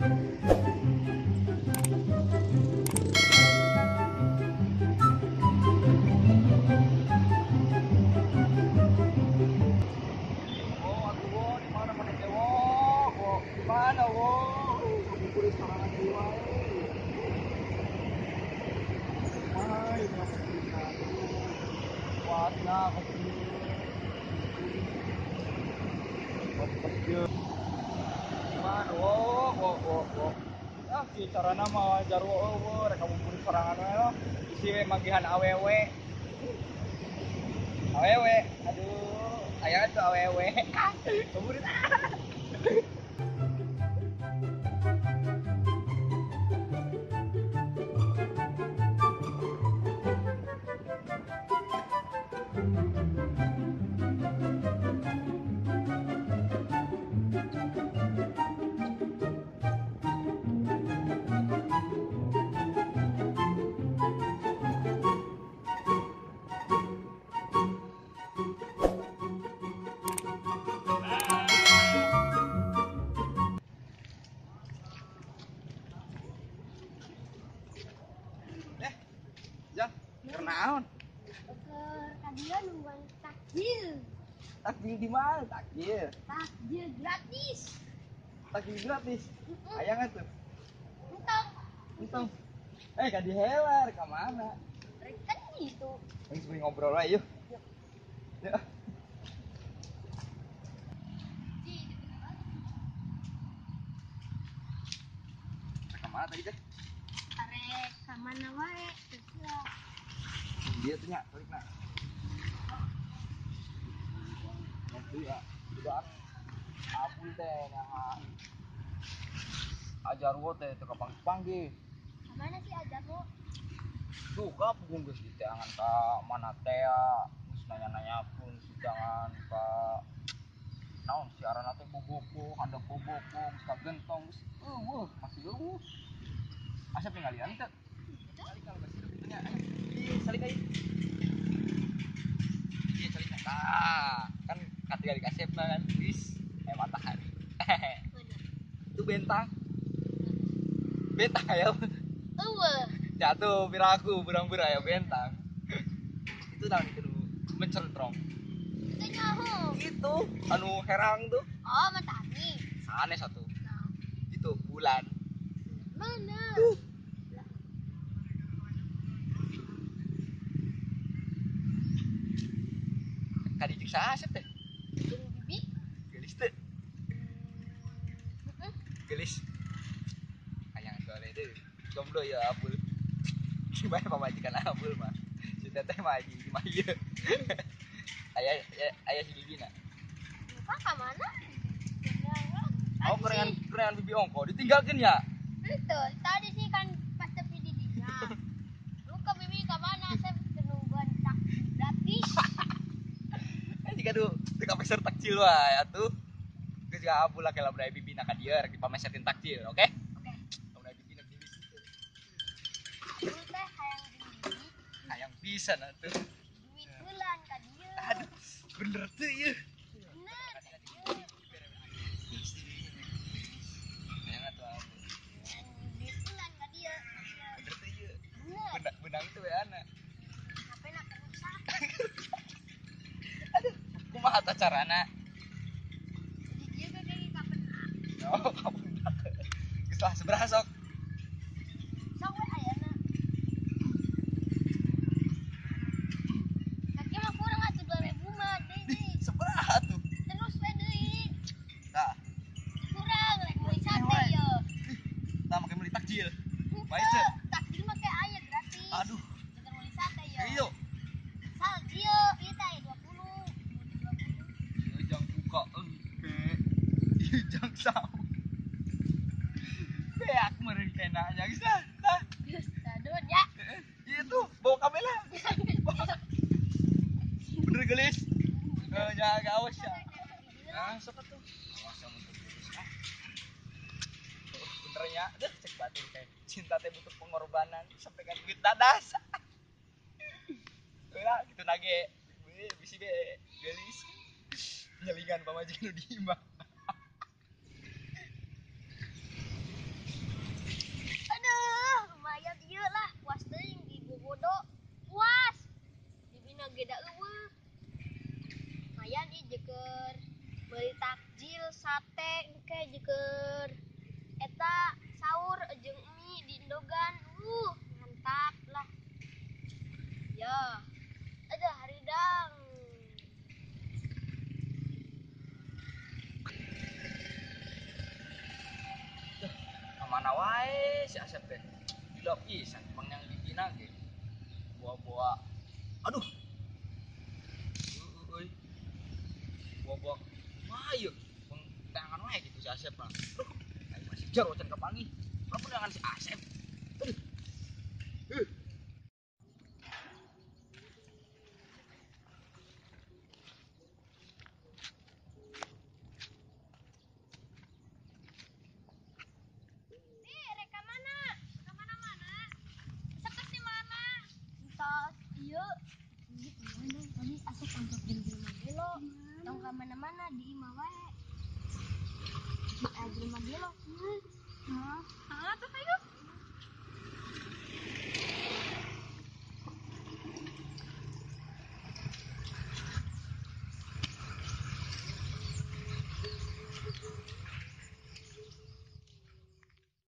Oh, atuh wo, di mana mana teh wo? Wo, di mana wo? Kumpul sorangan deui wae. Wah, ini apa Wah, nah, Mana wo, wo, wo, wo. Ah, si carana mah jarwo wo, rek ngumpul sorangan wae lah. Isi we magihan awewe. Awewe, aduh, aya tuh awewe. Kemudian Naon? Ke nungguan takjil. Takjil di mana? Takjil. Takjil gratis. Takjil gratis. Ayang atuh. Entong. Entong. Eh, ka dihelar ka mana? Kan gitu. Geus beli ngobrol wae yuk. Yuk. Ka mana tadi teh? Arek ka mana wae? Terserah. Dia tuh nyak, tarik nak. Nanti ya, udah abul teh nah. Ajar wo teh teu kapang-panggih. Mana sih ajar wo? Duh, kapung geus diteangan ka mana teh geus nanya-nanya pun diteangan ka naon siaran teh bobopo, handap bobopo, geus ka gentong geus eueuh, masih eueuh. Asa pingalian teh. Balik kalau geus kitu nya. Ih, salik aja. Iya, salik. Nah, kan ketika dikasih kan, wis, matahari. Itu bentang. Bentang ya. Eueuh. Jatuh piraku berang-berang ya bentang. Itu tahun itu mencertrong. Itu nyaho. Itu anu herang tuh. Oh, matahari. Sanes satu. Nah. Itu bulan. Mana? Tuh. Kadi jeung saha Asep teh? Jeung bibi. Gelis teh. Gelis. Hayang soalnya itu jomblo ya Abul. Gimana pamajikan Abul mah? Si teteh mah gimana ieu? Aya aya si bibi na. Lupa ka mana? Oh, kerengan bibi ongko ditinggalkeun ya? Itu, tadi sih kan pas tepi di dinya. Luka bibi ka mana? Saya nungguan takjil gratis. Jika tuh teu kapeser takjil wae atuh. Geus ga Abul lah lamun aya bibi na ka dieu rek dipameserkeun takjil, oke? Oke. Lamun aya bibi na di situ. Abul teh hayang jeung bibi. Hayang pisan atuh. Duit bulan ka dieu. Aduh, bener teu ieu. Bener ka dieu. Hayang atuh Abul. Duit bulan ka dieu. Bener teu ieu. Bener. Benang teu weana. HP na rusak. Aduh, kumaha tah carana? Jadi dia kayak kapenak. Oh, kapenak. Geus lah sabaraha sok? Sok we ayana. Kaki mah kurang atuh 2000 mah deui. Sabaraha tuh? Terus we deui. Tah. Kurang rek meuli sate ye. Tah make meuli takjil. Bae teh. Takjil mah kayak aya gratis. Aduh. Jangan meuli sate ye. Iya. Sal ieu ieu teh 20. Ieu jang buka empe. Ieu jang saung. Beak meureun kena nya geus lah. Tah. Geus tadon ya. Ieu tuh bawa kamera. Bener gelis. Nya awas ya. Ah, sok atuh. Awas ya mun teu gelis ah. Bener nya, deh cek batur teh. Cinta teh butuh pengorbanan sampai kan duit dadas. Ulah gitu nage. Bisi be gelis. Nyelingan pamajikan nu di imah. Si Asep teh gila pisan pang yang dibina ge. Buah-buah. Aduh. Euy. Buah-buah kumaha ieu? Pang tangan wae gitu si Asep mah. Aduh, aing masih jaro can kapanggih. Lamun dengan si Asep. Aduh. Tadi Asep untuk jelema gelo, tong ka mana-mana di imah wae. Jelema gelo.